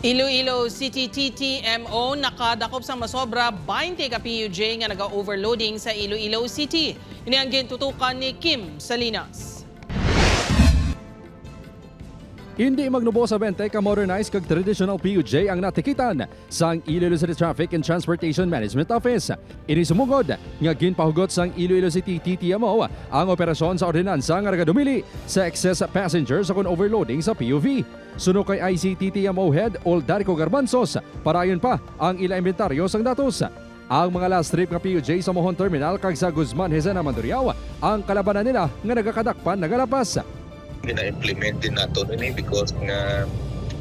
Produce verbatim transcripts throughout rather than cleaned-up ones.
Iloilo City T T M O nakadakop sang masobra twenty ka P U J nga naga-overloading sa Iloilo City. Ini ang gintutukan ni Kim Salinas. Indi magnubo sa twenty ka modernized kag traditional P U J ang natikitan sang Iloilo City Traffic and Transportation Management Office. Ini sumugod nga ginpahugot sang Iloilo City T T M O ang operasyon sa ordinansa nga nagadumili sa excess passengers ukon overloading sa P U V. Suno kay I C T T M O Head Oldarico Garbanzos, parayon pa ang ila inventaryo sang datos. Ang mga last trip nga P U J sa Mohon Terminal kag sa Guzman Hesena Mandurriao ang kalabanan nila nga nagakadakpan nagalapas. Gina-implement din naton ini because nga,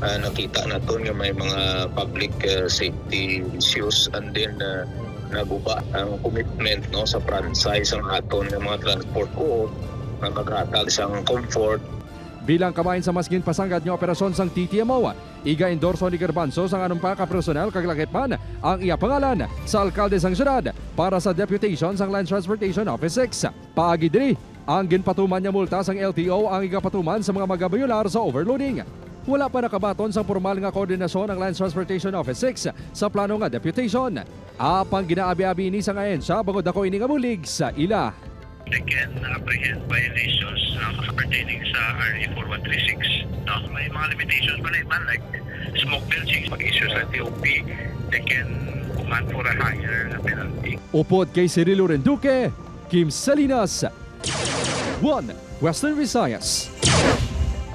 ah, nakita naton nga may mga public, ah, safety issues, and then, ah, naguba ang commitment, no, sa franchise ang aton nga mga transport co-op nga maghatag sang comfort. Bilang kabahin sa mas ginpasanggad nga operasyon sang T T M O, iga-endorso ni Garbanzos ang anom pa ka personal kag lakip man ang iya pangalan sa alkalde sang syudad para sa deputation sang Land Transportation Office six. Paagi diri, ang ginpatuman nga multa sang L T O ang igapatuman sa mga magabayolar sa overloading. Wala pa nakabaton sang pormal nga koordinasyon ang Land Transportation Office six sa plano nga deputation. Apang ginaabi-abi ini sang ahensya bangod daku ini nga bulig sa ila. They can apprehend violations, no, pertaining sa R A four one three six, no? May mga limitations pa na iban, like smoke belching. Mag-issue sa T O P, they can command for a higher penalty. Upod kay Cirilo Renduque, Kim Salinas, One Western Visayas.